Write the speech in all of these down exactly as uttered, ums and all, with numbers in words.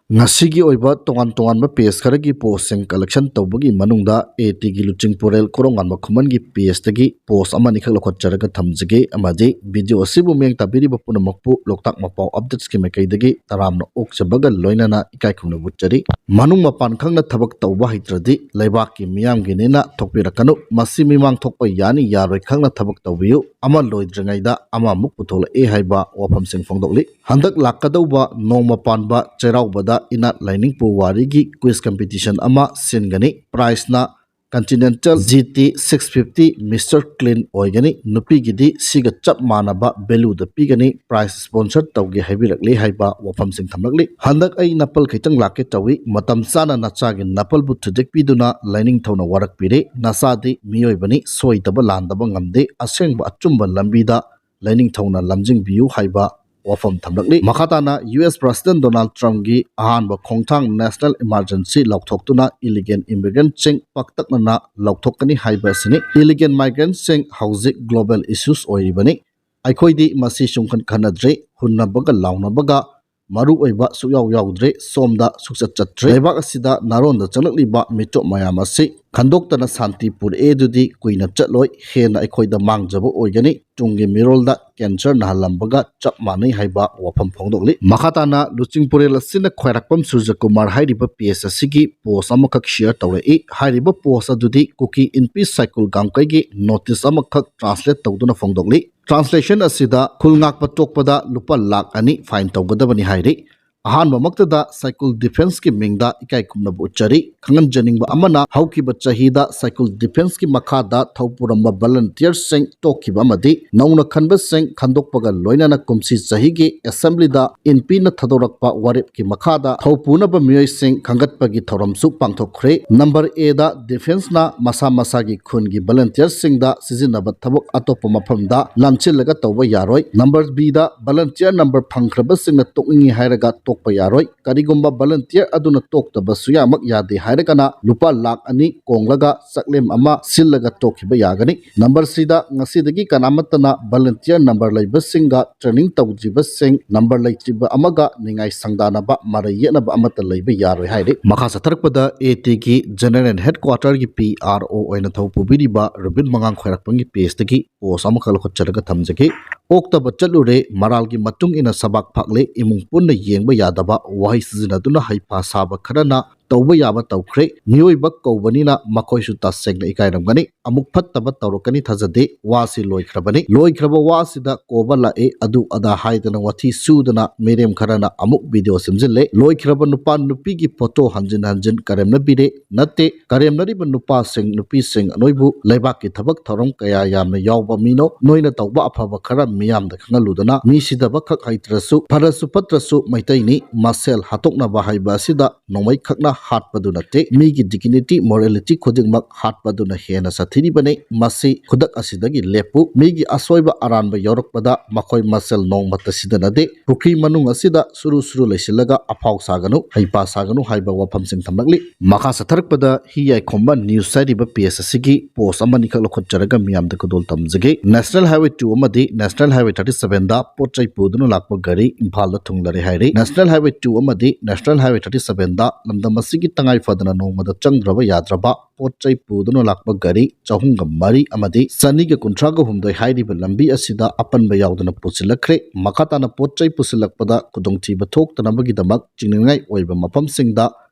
ꯉꯁꯤꯒꯤ ꯑꯣꯏꯕ ꯇꯣꯉꯥꯟ ꯇꯣꯉꯥꯟꯕ ꯄꯦꯖ ꯈꯔꯒꯤ ꯄꯣꯁꯁꯤꯡ ꯀꯂꯦꯛꯁꯟ ꯇꯧꯕꯒꯤ ꯃꯅꯨꯡꯗ ꯑꯦ ꯇꯤꯒꯤ ꯂꯨꯆꯤꯡꯄꯨꯔꯦꯜ ꯀꯣꯔꯧꯉꯥꯟꯕ ꯈꯨꯃꯟꯒꯤ ꯄꯦꯖꯇꯒꯤ ꯄꯣꯁ ꯑꯃꯅꯤꯈꯛ ꯂꯧꯈꯠꯆꯔꯒ ꯊꯝꯖꯒꯦ, ꯑꯃꯗꯤ ꯚꯤꯗꯤꯑꯣ ꯑꯁꯤꯕꯨ ꯃꯤꯠꯌꯦꯡ ꯇꯥꯕꯤꯔꯤꯕ ꯄꯨꯝꯅꯃꯛꯄꯨ ꯂꯣꯛꯇꯥꯛ ꯃꯄꯥꯎ ꯑꯞꯗꯦꯠꯁꯀꯤ ꯃꯥꯏꯀꯩꯗꯒꯤ ꯇꯔꯥꯝꯅ ꯑꯣꯛꯆꯕꯒ ꯂꯣꯏꯅꯅ ꯏꯀꯥꯏ ꯈꯨꯝꯅꯕ ꯎꯠꯆꯔꯤ꯫ ꯃꯅꯨꯡ ꯃꯄꯥꯟ ꯈꯪꯅ ꯊꯕꯛ ꯇꯧꯕ ꯍꯩꯇ꯭ꯔꯗꯤ ꯂꯩꯕꯥꯛꯀꯤ ꯃꯤꯌꯥꯝꯒꯤꯅꯦꯅ ꯊꯣꯛꯄꯤꯔꯛꯀꯅꯨ꯫ ꯃꯁꯤ ꯃꯤꯃꯥꯡ ꯊꯣꯛꯄ ꯌꯥꯅꯤ ꯌꯥꯔꯣꯏ ꯈꯪꯅ ꯊꯕꯛ ꯇꯧꯕꯤꯌꯨ꯫ ꯑꯃ ꯂꯣꯏꯗ꯭ꯔꯤꯉꯩꯗ ꯑꯃꯃꯨꯛ ꯄꯨꯊꯣꯛꯂꯛꯑꯦ ꯍꯥꯏꯕ ꯋꯥꯐꯝꯁꯤꯡ ꯐꯣꯡꯗꯣꯛꯂꯤ꯫ ꯍꯟꯗꯛ ꯂꯥꯛꯀꯗꯧꯕ ꯅꯣꯡꯃ ꯄꯥꯟꯕ ꯆꯩꯔꯥꯎꯕꯗ ꯏꯅꯥꯠ ꯂꯥꯏꯅꯤꯡ ꯄꯨꯋꯥꯔꯤꯒꯤ ꯀ꯭ꯋꯤꯖ ꯀꯝꯄꯤꯇꯤꯁꯟ ꯑꯃ ꯁꯤꯟꯒꯅꯤ꯫ ꯄ꯭ꯔꯥꯏꯖꯅ continental G T six fifty mister clean ꯑꯣꯏꯒꯅꯤ꯫ ꯅꯨꯄꯤꯒꯤꯗꯤ ꯁꯤꯒ ꯆꯞ ꯃꯥꯟꯅꯕ ꯚꯦꯂꯨꯗ ꯄꯤꯒꯅꯤ꯫ ꯄ꯭ꯔꯥꯏꯖ ꯁ꯭ꯄꯣꯟꯁꯔ ꯇꯧꯒꯦ ꯍꯥꯏꯕꯤꯔꯛꯂꯤ ꯍꯥꯏꯕ ꯋꯥꯐꯝꯁꯤꯡ ꯊꯝꯂꯛꯂꯤ꯫ ꯍꯟꯗꯛ ꯑꯩ ꯅꯥꯄꯜ ꯈꯤꯇꯪ ꯂꯥꯛꯀꯦ ꯇꯧꯏ꯫ ꯃꯇꯝ ꯆꯥꯅ ꯅꯆꯥꯒꯤ ꯅꯥꯄꯜꯕꯨ ꯊꯨꯗꯦꯛꯄꯤꯗꯨꯅ ꯂꯥꯏꯅꯤꯡꯊꯧꯅ ꯋꯥꯔꯛꯄꯤꯔꯦ꯫ ꯅꯆꯥꯗꯤ ꯃꯤꯑꯣꯏꯕꯅꯤ, ꯁꯣꯏꯗꯕ ꯂꯥꯟꯗꯕ ꯉꯝꯗꯦ꯫ ꯑꯁꯦꯡꯕ ꯑꯆꯨꯝꯕ ꯂꯝꯕꯤꯗ ꯂꯥꯏꯅꯤꯡꯊꯧꯅ ꯂꯝꯖꯤꯡꯕꯤꯌꯨ ꯍꯥꯏꯕ ꯋꯥꯐꯝ ꯊꯝꯂꯛꯂꯤ꯫ ꯃꯈꯥ ꯇꯥꯅ ꯌꯨ ꯑꯦꯁ ꯄ꯭ꯔꯁꯤꯗꯦꯟ ꯗꯣꯅꯥꯜꯗ ꯇ꯭ꯔꯝꯞꯀꯤ ꯑꯍꯥꯟꯕ ꯈꯣꯡꯊꯥꯡ ꯅꯦꯁꯅꯦꯜ ꯏꯃꯥꯔꯖꯦꯟꯁꯤ ꯂꯥꯎꯊꯣꯛꯇꯨꯅ ꯏꯂꯤꯒꯦꯜ ꯏꯃꯤꯒ꯭ꯔꯦꯟꯠꯁꯤꯡ ꯄꯥꯛꯇꯛꯅꯅ ꯂꯧꯊꯣꯛꯀꯅꯤ ꯍꯥꯏꯕ ꯑꯁꯤꯅꯤ꯫ ꯏꯂꯤꯒꯦꯜ ꯃꯥꯏꯒ꯭ꯔꯦꯟꯠꯁꯤꯡ ꯍꯧꯖꯤꯛ ꯒ꯭ꯂꯣꯕꯦꯜ ꯏꯁꯨꯁ ꯑꯣꯏꯔꯤꯕꯅꯤ꯫ ꯑꯩꯈꯣꯏꯗꯤ ꯃꯁꯤ ꯁꯨꯡꯈꯟ ꯈꯟꯅꯗ꯭ꯔꯦ꯫ ꯍꯨꯟꯅꯕꯒ ꯂꯥꯎꯅꯕꯒ ꯃꯔꯨ ꯑꯣꯏꯕ ꯁꯨꯛꯌꯥꯎ ꯌꯥꯎꯗ꯭ꯔꯦ꯫ ꯁꯣꯝꯗ ꯁꯨꯛꯆꯠ ꯆꯠꯇ꯭ꯔꯦ꯫ ꯂꯩꯕꯥꯛ ꯑꯁꯤꯗ ꯅꯥꯔꯣꯟꯗ ꯆꯪꯂꯛꯂꯤꯕ ꯃꯤꯇꯣꯞ ꯃꯌꯥꯝ ꯑꯁꯤ ꯈꯟꯗꯣꯛꯇꯅ ꯁꯥꯟꯇꯤ ꯄꯨꯔꯛꯑꯦ ꯑꯗꯨꯗꯤ ꯀꯨꯏꯅ ꯆꯠꯂꯣꯏ꯫ ꯍꯦꯟꯅ ꯑꯩꯈꯣꯏꯗ ꯃꯥꯡꯖꯕ ꯑꯣꯏꯒꯅꯤ꯫ ꯇꯨꯡꯒꯤ ꯃꯤꯔꯣꯜꯗ ꯀꯦꯟꯁꯔ ꯅꯥꯍꯜꯂꯝꯕꯒ ꯆꯞ ꯃꯥꯟꯅꯩ ꯍꯥꯏꯕ ꯋꯥꯐꯝ ꯐꯣꯡꯗꯣꯛꯂꯤ꯫ ꯃꯈꯥ ꯇꯥꯅ ꯂꯨꯆꯤꯡꯄꯨꯔꯦꯜ ꯑꯁꯤꯅ ꯈ꯭ꯋꯥꯏꯔꯥꯛꯄꯝ ꯁꯨꯔꯖꯀꯨꯃꯥꯔ ꯍꯥꯏꯔꯤꯕ ꯄꯦꯖ ꯑꯁꯤꯒꯤ ꯄꯣꯁ ꯑꯃꯈꯛ ꯁꯤꯌꯔ ꯇꯧꯔꯛꯏ꯫ ꯍꯥꯏꯔꯤꯕ ꯄꯣꯁ ꯑꯗꯨꯗꯤ ꯀꯨꯀꯤ ꯏꯟꯄꯤ ꯁꯥꯏꯀꯨꯜ ꯒꯥꯡꯀꯩꯒꯤ ꯅꯣꯇꯤꯁ ꯑꯃꯈꯛ ꯇ꯭ꯔꯥꯟꯁꯂꯦꯠ ꯇꯧꯗꯨꯅ ꯐꯣꯡꯗꯣꯛꯂꯤ꯫ ꯇ꯭ꯔꯥꯟꯁꯂꯦꯁꯟ ꯑꯁꯤꯗ ꯈꯨꯜ ꯉꯥꯛꯄ ꯇꯣꯛꯄꯗ ꯂꯨꯄꯥ ꯂꯥꯈ ꯑꯅꯤ ꯐꯥꯏꯟ ꯇꯧꯒꯗꯕꯅꯤ ꯍꯥꯏꯔꯤ꯫ ꯑꯍꯥꯟꯕꯃꯛꯇꯗ ꯁꯥꯏꯀꯨꯜ ꯗꯤꯐꯦꯟꯁꯀꯤ ꯃꯤꯡꯗ ꯏꯀꯥꯏ ꯈꯨꯝꯅꯕ ꯎꯠꯆꯔꯤ꯫ ꯈꯪꯍꯟꯖꯅꯤꯡꯕ ꯑꯃꯅ, ꯍꯧꯈꯤꯕ ꯆꯍꯤꯗ ꯁꯥꯏꯀꯨꯜ ꯗꯤꯐꯦꯟꯁꯀꯤ ꯃꯈꯥꯗ ꯊꯧ ꯄꯨꯔꯝꯕ ꯚꯂꯟꯇꯤꯌꯔꯁꯤꯡ ꯇꯣꯛꯈꯤꯕ ꯑꯃꯗꯤ ꯅꯧꯅ ꯈꯟꯕꯁꯤꯡ ꯈꯟꯗꯣꯛꯄꯒ ꯂꯣꯏꯅꯅ ꯀꯨꯝꯁꯤ ꯆꯍꯤꯒꯤ ꯑꯦꯁꯦꯝꯕ꯭ꯂꯤꯗ ꯏꯟꯄꯤꯅ ꯊꯥꯗꯣꯔꯛꯄ ꯋꯥꯔꯦꯞꯀꯤ ꯃꯈꯥꯗ ꯊꯧ ꯄꯨꯅꯕ ꯃꯤꯑꯣꯏꯁꯤꯡ ꯈꯟꯒꯠꯄꯒꯤ ꯊꯧꯔꯝꯁꯨ ꯄꯥꯡꯊꯣꯛꯈ꯭ꯔꯦ꯫ ꯅꯝꯕꯔ ꯑꯦꯗ ꯗꯤꯐꯦꯟꯁꯅ ꯃꯁꯥ ꯃꯁꯥꯒꯤ ꯈꯨꯟꯒꯤ ꯚꯂꯟꯇꯤꯌꯔꯁꯤꯡꯗ ꯁꯤꯖꯤꯟꯅꯕ ꯊꯕꯛ ꯑꯇꯣꯞꯄ ꯃꯐꯝꯗ ꯂꯥꯟꯁꯤꯜꯂꯒ ꯇꯧꯕ ꯌꯥꯔꯣꯏ꯫ ꯅꯝꯕꯔ ꯕꯤꯗ ꯚꯂꯟꯇꯤꯌꯔ ꯅꯝꯕꯔ ꯐꯪꯈ꯭ꯔꯕꯁꯤꯡꯅ ꯇꯣꯛꯅꯤꯡꯏ ꯍꯥꯏꯔꯒ ꯇꯣꯛ ꯇꯣꯛꯄ ꯌꯥꯔꯣꯏ꯫ ꯀꯔꯤꯒꯨꯝꯕ ꯚꯣꯂꯟꯇꯤꯌꯔ ꯑꯗꯨꯅ ꯇꯣꯛꯇꯕ ꯁꯨꯌꯥꯃꯛ ꯌꯥꯗꯦ ꯍꯥꯏꯔꯒꯅ ꯂꯨꯄꯥ ꯂꯥꯈ ꯑꯅꯤ ꯀꯣꯡꯂꯒ ꯆꯥꯛꯂꯦꯟ ꯑꯃ ꯁꯤꯜꯂꯒ ꯇꯣꯛꯈꯤꯕ ꯌꯥꯒꯅꯤ꯫ ꯅꯝꯕꯔ ꯁꯤꯗ ꯉꯁꯤꯗꯒꯤ ꯀꯅꯥꯃꯠꯇꯅ ꯚꯣꯂꯟꯇꯤꯌꯔ ꯅꯝꯕꯔ ꯂꯩꯕꯁꯤꯡꯒ ꯇ꯭ꯔꯦꯅꯤꯡ ꯇꯧꯗ꯭ꯔꯤꯕꯁꯤꯡ, ꯅꯝꯕꯔ ꯂꯩꯇ꯭ꯔꯤꯕ ꯑꯃꯒ ꯅꯤꯡꯉꯥꯏ ꯁꯪꯗꯥꯅꯕ, ꯃꯔꯩ ꯌꯦꯠꯅꯕ ꯑꯃꯠꯇ ꯂꯩꯕ ꯌꯥꯔꯣꯏ ꯍꯥꯏꯔꯤ꯫ ꯃꯈꯥ ꯆꯠꯊꯔꯛꯄꯗ ꯑꯦ ꯇꯤꯒꯤ ꯖꯦꯅꯔꯦꯜ ꯍꯦꯗꯀ꯭ꯋꯥꯇꯔꯒꯤ ꯄꯤ ꯑꯥꯔ ꯑꯣ ꯑꯣꯏꯅ ꯊꯧ ꯄꯨꯕꯤꯔꯤꯕ ꯔꯨꯕꯤꯟ ꯃꯉꯥꯡ ꯈ꯭ꯋꯥꯏꯔꯥꯛꯄꯝꯒꯤ ꯄꯦꯖꯇꯒꯤ ꯄꯣꯁ ꯑꯃꯈꯛ ꯂꯧꯈꯠꯆꯔꯒ ꯊꯝꯖꯒꯦ꯫ "ꯑꯣꯛꯇꯕ ꯆꯠꯂꯨꯔꯦ, ꯃꯔꯥꯜꯒꯤ ꯃꯇꯨꯡ ꯏꯟꯅ ꯁꯕꯥꯛ ꯐꯥꯛꯂꯦ, ꯏꯃꯨꯡ ꯄꯨꯟꯅ ꯌꯦꯡꯕ ꯌꯥꯗꯕ ꯋꯥꯍꯩ ꯁꯤꯖꯤꯟꯅꯗꯨꯅ ꯍꯩꯄꯥ ꯁꯥꯕ ꯈꯔꯅ ꯇꯧꯕ ꯌꯥꯕ ꯇꯧꯈ꯭ꯔꯦ꯫ ꯃꯤꯑꯣꯏꯕ ꯀꯧꯕꯅꯤꯅ ꯃꯈꯣꯏꯁꯨ ꯇꯁꯦꯡꯅ ꯏꯀꯥꯏꯔꯝꯒꯅꯤ꯫ ꯑꯃꯨꯛ ꯐꯠꯇꯕ ꯇꯧꯔꯛꯀꯅꯤ ꯊꯥꯖꯗꯦ꯫ ꯋꯥꯁꯤ ꯂꯣꯏꯈ꯭ꯔꯕꯅꯤ꯫ ꯂꯣꯏꯈ꯭ꯔꯕ ꯋꯥꯁꯤꯗ ꯀꯣꯕ ꯂꯥꯛꯑꯦ, ꯑꯗꯨ ꯑꯗꯥ ꯍꯥꯏꯗꯅ ꯋꯥꯊꯤ ꯁꯨꯗꯅ ꯃꯤꯔꯦꯝ ꯈꯔꯅ ꯑꯃꯨꯛ ꯚꯤꯗꯤꯑꯣ ꯁꯦꯝꯖꯤꯜꯂꯦ꯫ ꯂꯣꯏꯈ꯭ꯔꯕ ꯅꯨꯄꯥ ꯅꯨꯄꯤꯒꯤ ꯐꯣꯇꯣ ꯍꯟꯖꯤꯟ ꯍꯟꯖꯤꯟ ꯀꯔꯦꯝꯅꯕꯤꯔꯦ꯫ ꯅꯠꯇꯦ, ꯀꯔꯦꯝꯅꯔꯤꯕ ꯅꯨꯄꯥꯁꯤꯡ, ꯅꯨꯄꯤꯁꯤꯡ, ꯅꯣꯏꯕꯨ ꯂꯩꯕꯥꯛꯀꯤ ꯊꯕꯛ ꯊꯧꯔꯝ ꯀꯌꯥ ꯌꯥꯝꯅ ꯌꯥꯎꯕ ꯃꯤꯅꯣ? ꯅꯣꯏꯅ ꯇꯧꯕ ꯑꯐꯕ ꯈꯔ ꯃꯤꯌꯥꯝꯗ ꯈꯪꯍꯜꯂꯨꯗꯅ, ꯃꯤ ꯁꯤꯗꯕ ꯈꯛ ꯍꯩꯇ꯭ꯔꯁꯨ, ꯐꯔꯁꯨ ꯐꯠꯇ꯭ꯔꯁꯨ ꯃꯩꯇꯩꯅꯤ, ꯃꯁꯦꯜ ꯍꯥꯠꯇꯣꯛꯅꯕ ꯍꯥꯏꯕ ꯑꯁꯤꯗ ꯅꯣꯡꯃꯩ ꯈꯛꯅ ꯍꯥꯠꯄꯗꯨ ꯅꯠꯇꯦ, ꯃꯤꯒꯤ dignity, morality ꯈꯨꯗꯤꯡꯃꯛ ꯍꯥꯠꯄꯗꯨꯅ ꯍꯦꯟꯅ ꯁꯥꯊꯤꯔꯤꯕꯅꯤ꯫ ꯃꯁꯤ ꯈꯨꯗꯛ ꯑꯁꯤꯗꯒꯤ ꯂꯦꯞꯄꯨ꯫ ꯃꯤꯒꯤ ꯑꯁꯣꯏꯕ ꯑꯔꯥꯟꯕ ꯌꯥꯎꯔꯛꯄꯗ ꯃꯈꯣꯏ ꯃꯁꯦꯜ ꯅꯣꯡꯃꯇ ꯁꯤꯗꯅꯗꯦ꯫ ꯄꯨꯈ꯭ꯔꯤ ꯃꯅꯨꯡ ꯑꯁꯤꯗ ꯁꯨꯔꯨ ꯁꯨꯔꯨ ꯂꯩꯁꯤꯜꯂꯒ ꯑꯐꯥꯎ ꯁꯥꯒꯅꯨ, ꯍꯩꯄꯥ ꯁꯥꯒꯅꯨ" ꯍꯥꯏꯕ ꯋꯥꯐꯝꯁꯤꯡ ꯊꯝꯂꯛꯂꯤ꯫ ꯃꯈꯥ ꯆꯠꯊꯔꯛꯄꯗ ꯍꯤ ꯌꯥꯏꯈꯣꯝꯕ ꯅ꯭ꯌꯨꯁ ꯍꯥꯏꯔꯤꯕ ꯄꯦꯖ ꯑꯁꯤꯒꯤ ꯄꯣꯁ ꯑꯃꯅꯤꯈꯛ ꯂꯧꯈꯠꯆꯔꯒ ꯃꯤꯌꯥꯝꯗ ꯈꯨꯗꯣꯜ ꯇꯝꯖꯒꯦ꯫ ꯅꯦꯁꯅꯦꯜ ꯍꯥꯏꯋꯦ ꯇꯨ ꯑꯃꯗꯤ ꯅꯦꯁꯅꯦꯜ ꯍꯥꯏꯋꯦ ꯊꯥꯔꯇꯤ ꯁꯚꯦꯟꯗ ꯄꯣꯠ ꯆꯩ ꯄꯨꯗꯨꯅ ꯂꯥꯛꯄ ꯒꯥꯔꯤ ꯏꯝꯐꯥꯜꯗ ꯊꯨꯡꯂꯔꯦ ꯍꯥꯏꯔꯤ꯫ ꯅꯦꯁꯅꯦꯜ ꯍꯥꯏꯋꯦ ꯇꯨ ꯑꯃꯗꯤ ꯅꯦꯁꯅꯦꯜ ꯍꯥꯏꯋꯦ ꯊꯥꯔꯇꯤ ꯁꯚꯦꯟꯗ ꯂꯝꯗꯝ ꯑꯁꯤꯒꯤ ꯇꯉꯥꯏ ꯐꯗꯅ ꯅꯣꯡꯃꯗ ꯆꯪꯗ꯭ꯔꯕ ꯌꯥꯗ꯭ꯔꯕ ꯄꯣꯠ ꯆꯩ ꯄꯨꯗꯨꯅ ꯂꯥꯛꯄ ꯒꯥꯔꯤ ꯆꯍꯨꯝꯒ ꯃꯔꯤ ꯑꯃꯗꯤ ꯆꯅꯤꯒ ꯀꯨꯟꯊ꯭ꯔꯥꯒ ꯍꯨꯝꯗꯣꯏ ꯍꯥꯏꯔꯤꯕ ꯂꯝꯕꯤ ꯑꯁꯤꯗ ꯑꯄꯟꯕ ꯌꯥꯎꯗꯅ ꯄꯨꯁꯤꯜꯂꯛꯈ꯭ꯔꯦ꯫ ꯃꯈꯥ ꯇꯥꯅ ꯄꯣꯠ ꯆꯩ ꯄꯨꯁꯤꯜꯂꯛꯄꯗ ꯈꯨꯗꯣꯡꯊꯤꯕ ꯊꯣꯛꯇꯅꯕꯒꯤꯗꯃꯛ ꯆꯤꯡꯅꯅꯤꯡꯉꯥꯏ ꯑꯣꯏꯕ ꯃꯐꯝꯁꯤꯡꯗ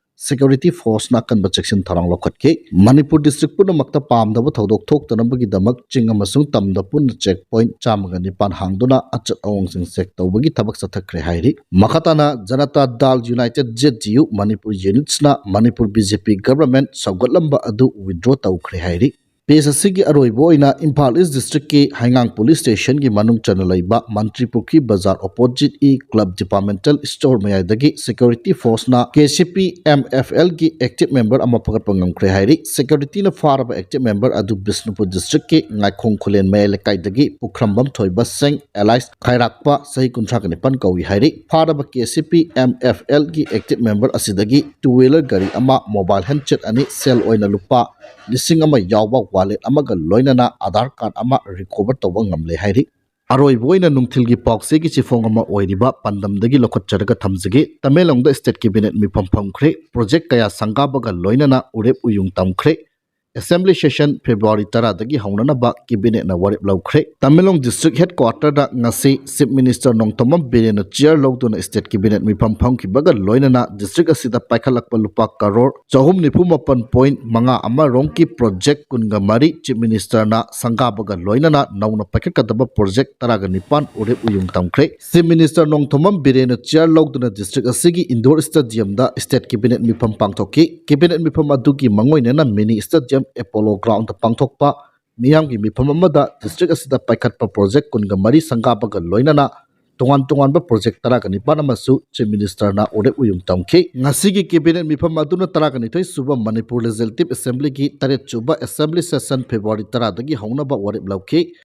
ꯁꯦꯀ꯭ꯌꯨꯔꯤꯇꯤ ꯐꯣꯔꯁꯅ ꯑꯀꯟꯕ ꯆꯦꯛꯁꯤꯟ ꯊꯧꯔꯥꯡ ꯂꯧꯈꯠꯈꯤ꯫ ꯃꯅꯤꯄꯨꯔ ꯗꯤꯁꯇ꯭ꯔꯤꯛ ꯄꯨꯝꯅꯃꯛꯇ ꯄꯥꯝꯗꯕ ꯊꯧꯗꯣꯛ ꯊꯣꯛꯇꯅꯕꯒꯤꯗꯃꯛ ꯆꯤꯡ ꯑꯃꯁꯨꯡ ꯇꯝꯗ ꯄꯨꯟꯅ ꯆꯦꯛ ꯄꯣꯏꯟꯠ ꯆꯥꯝꯃꯒ ꯅꯤꯄꯥꯟ ꯍꯥꯡꯗꯨꯅ ꯑꯆꯠ ꯑꯋꯣꯡꯁꯤꯡ ꯆꯦꯛ ꯇꯧꯕꯒꯤ ꯊꯕꯛ ꯆꯠꯊꯈ꯭ꯔꯦ ꯍꯥꯏꯔꯤ꯫ ꯃꯈꯥ ꯇꯥꯅ Janata Dal united, J D U, Manipur ꯌꯨꯅꯤꯠꯁꯅ Manipur B J P government ꯁꯧꯒꯠꯂꯝꯕ ꯑꯗꯨ ꯋꯤꯗ꯭ꯔꯣ ꯇꯧꯈ꯭ꯔꯦ ꯍꯥꯏꯔꯤ꯫ Page ꯑꯁꯤꯒꯤ ꯑꯔꯣꯏꯕ ꯑꯣꯏꯅ ꯏꯝꯐꯥꯜ ꯏꯁ ꯗꯤꯁꯇ꯭ꯔꯤꯛꯀꯤ ꯍꯩꯉꯥꯡ ꯄꯨꯂꯤꯁ ꯁ꯭ꯇꯦꯁꯟꯒꯤ ꯃꯅꯨꯡ ꯆꯟꯅ ꯂꯩꯕ ꯃꯟꯇ꯭ꯔꯤ ꯄꯨꯈ꯭ꯔꯤ ꯕꯖꯥꯔ opposite ꯏ ꯀ꯭ꯂꯕ ꯗꯤꯄꯥꯔꯠꯃꯦꯟꯇꯦꯜ ꯁ꯭ꯇꯣꯔ ꯃꯌꯥꯏꯗꯒꯤ ꯁꯦꯀ꯭ꯌꯨꯔꯤꯇꯤ ꯐꯣꯔꯁꯅ K C P M F ꯑꯦꯜꯒꯤ ꯑꯦꯛꯇꯤꯚ ꯃꯦꯝꯕꯔ ꯑꯃ ꯐꯒꯠꯄ ꯉꯝꯈ꯭ꯔꯦ ꯍꯥꯏꯔꯤ꯫ ꯁꯦꯀ꯭ꯌꯨꯔꯤꯇꯤꯅ ꯐꯥꯔꯕ ꯑꯦꯛꯇꯤꯚ ꯃꯦꯝꯕꯔ ꯑꯗꯨ ꯕꯤꯁꯅꯨꯄꯨꯔ ꯗꯤꯁꯇ꯭ꯔꯤꯛꯀꯤ ꯉꯥꯏꯈꯣꯡ ꯈꯨꯂꯦꯟ ꯃꯌꯥꯏ ꯂꯩꯀꯥꯏꯗꯒꯤ ꯄꯨꯈ꯭ꯔꯝꯕꯝ ꯊꯣꯏꯕ ꯁꯤꯡ alias ꯈꯥꯏꯔꯥꯛꯄ ꯆꯍꯤ ꯀꯨꯟꯊ꯭ꯔꯥꯒ ꯅꯤꯄꯥꯟ ꯀꯧꯏ ꯍꯥꯏꯔꯤ꯫ ꯐꯥꯔꯕ K C P M F ꯑꯦꯜꯒꯤ ꯑꯦꯛꯇꯤꯚ ꯃꯦꯝꯕꯔ ꯑꯁꯤꯗꯒꯤ two wheeler ꯒꯥꯔꯤ ꯑꯃ, ꯃꯣꯕꯥꯏꯜ ꯍꯦꯟꯗꯁꯦꯠ ꯑꯅꯤ, ꯁꯦꯜ ꯑꯣꯏꯅ ꯂꯨꯄꯥ ꯂꯤꯁꯤꯡ ꯑꯃ ꯌꯥꯎꯕ ꯋꯥꯂꯦꯠ ꯑꯃꯒ ꯂꯣꯏꯅꯅ ꯑꯥꯙꯥꯔ ꯀꯥꯔꯗ ꯑꯃ ꯔꯤꯀꯣꯚꯔ ꯇꯧꯕ ꯉꯝꯂꯦ ꯍꯥꯏꯔꯤ꯫ ꯑꯔꯣꯏꯕ ꯑꯣꯏꯅ ꯅꯨꯡꯊꯤꯜꯒꯤ ꯄꯥꯎꯆꯦꯒꯤ ꯆꯦꯐꯣꯡ ꯑꯃ ꯑꯣꯏꯔꯤꯕ ꯄꯥꯟꯗꯝꯗꯒꯤ ꯂꯧꯈꯠꯆꯔꯒ ꯊꯝꯖꯒꯦ꯫ ꯇꯃꯦꯡꯂꯣꯡꯗ ꯁ꯭ꯇꯦꯠ ꯀꯦꯕꯤꯅꯦꯠ ꯃꯤꯐꯝ ꯐꯝꯈ꯭ꯔꯦ꯫ ꯄ꯭ꯔꯣꯖꯦꯛ ꯀꯌꯥ ꯁꯪꯒꯥꯕꯒ ꯂꯣꯏꯅꯅ ꯎꯔꯦꯞ ꯎꯌꯨꯡ ꯇꯝꯈ꯭ꯔꯦ꯫ ꯑꯦꯁꯦꯝꯕ꯭ꯂꯤ ꯁꯦꯁꯟ ꯐꯦꯕ꯭ꯔꯨꯋꯥꯔꯤ ꯇꯔꯥꯗꯒꯤ ꯍꯧꯅꯅꯕ ꯀꯦꯕꯤꯅꯦꯠꯅ ꯋꯥꯔꯦꯞ ꯂꯧꯈ꯭ꯔꯦ꯫ ꯇꯃꯦꯡꯂꯣꯡ ꯗꯤꯁꯇ꯭ꯔꯤꯛ ꯍꯦꯗꯀ꯭ꯋꯥꯇꯔꯗ ꯉꯁꯤ ꯆꯤꯐ ꯃꯤꯅꯤꯁꯇꯔ ꯅꯣꯡꯊꯣꯝꯕꯝ ꯕꯤꯔꯦꯟꯅ ꯆꯤꯌꯔ ꯂꯧꯗꯨꯅ ꯁ꯭ꯇꯦꯠ ꯀꯦꯕꯤꯅꯦꯠ ꯃꯤꯐꯝ ꯐꯝꯈꯤꯕꯒ ꯂꯣꯏꯅꯅ ꯗꯤꯁꯇ꯭ꯔꯤꯛ ꯑꯁꯤꯗ ꯄꯥꯏꯈꯠꯂꯛꯄ ꯂꯨꯄꯥ ꯀꯔꯣꯔ ꯆꯍꯨꯝ ꯅꯤꯐꯨ ꯃꯥꯄꯟ ꯄꯣꯏꯟ ꯃꯉꯥ ꯑꯃ ꯔꯣꯝꯒꯤ ꯄ꯭ꯔꯣꯖꯦꯛ ꯀꯨꯟꯒ ꯃꯔꯤ ꯆꯤꯐ ꯃꯤꯅꯤꯁꯇꯔꯅ ꯁꯪꯒꯥꯕꯒ ꯂꯣꯏꯅꯅ ꯅꯧꯅ ꯄꯥꯏꯈꯠꯀꯗꯕ ꯄ꯭ꯔꯣꯖꯦꯛ ꯇꯔꯥꯒ ꯅꯤꯄꯥꯟ ꯎꯔꯦꯞ ꯎꯌꯨꯡ ꯇꯝꯈ꯭ꯔꯦ꯫ ꯆꯤꯐ ꯃꯤꯅꯤꯁꯇꯔ ꯅꯣꯡꯊꯣꯝꯕꯝ ꯕꯤꯔꯦꯟꯅ ꯆꯤꯌꯔ ꯂꯧꯗꯨꯅ ꯗꯤꯁꯇ꯭ꯔꯤꯛ ꯑꯁꯤꯒꯤ ꯏꯟꯗꯣꯔ ꯁ꯭ꯇꯦꯗꯤꯌꯝꯗ ꯁ꯭ꯇꯦꯠ ꯀꯦꯕꯤꯅꯦꯠ ꯃꯤꯐꯝ ꯄꯥꯡꯊꯣꯛꯈꯤ꯫ ꯀꯦꯕꯤꯅꯦꯠ ꯃꯤꯐꯝ ꯑꯗꯨꯒꯤ ꯃꯥꯡꯑꯣꯏꯅꯅ ꯃꯤꯅꯤ ꯁ꯭ꯇꯦꯗꯤꯌꯝ ꯑꯦꯄꯣꯂꯣ ꯒ꯭ꯔꯥꯎꯟꯗ ꯄꯥꯡꯊꯣꯛꯄ ꯃꯤꯌꯥꯝꯒꯤ ꯃꯤꯐꯝ ꯑꯃꯗ ꯗꯤꯁꯇ꯭ꯔꯤꯛ ꯑꯁꯤꯗ ꯄꯥꯏꯈꯠꯄ ꯄ꯭ꯔꯣꯖꯦꯛ ꯀꯨꯟꯒ ꯃꯔꯤ ꯁꯪꯒꯥꯕꯒ ꯂꯣꯏꯅꯅ ꯇꯣꯉꯥꯟ ꯇꯣꯉꯥꯟꯕ ꯄ꯭ꯔꯣꯖꯦꯛ ꯇꯔꯥꯒ ꯅꯤꯄꯥꯟ ꯑꯃꯁꯨ ꯆꯤꯐ ꯃꯤꯅꯤꯁꯇꯔꯅ ꯎꯔꯦꯞ ꯎꯌꯨꯡ ꯇꯝꯈꯤ꯫ ꯉꯁꯤꯒꯤ ꯀꯦꯕꯤꯅꯦꯠ ꯃꯤꯐꯝ ꯑꯗꯨꯅ ꯇꯔꯥꯒ ꯅꯤꯊꯣꯏ ꯁꯨꯕ ꯃꯅꯤꯄꯨꯔ ꯂꯦꯖꯤꯁꯂꯦꯇꯤꯚ ꯑꯦꯁꯦꯝꯕ꯭ꯂꯤꯒꯤ ꯇꯔꯦꯠ ꯁꯨꯕ ꯑꯦꯁꯦꯝꯕ꯭ꯂꯤ ꯁꯦꯁꯟ ꯐꯦꯕ꯭ꯔꯨꯋꯥꯔꯤ ꯇꯔꯥꯗꯒꯤ ꯍꯧꯅꯕ ꯋꯥꯔꯦꯞ ꯂꯧꯈꯤ꯫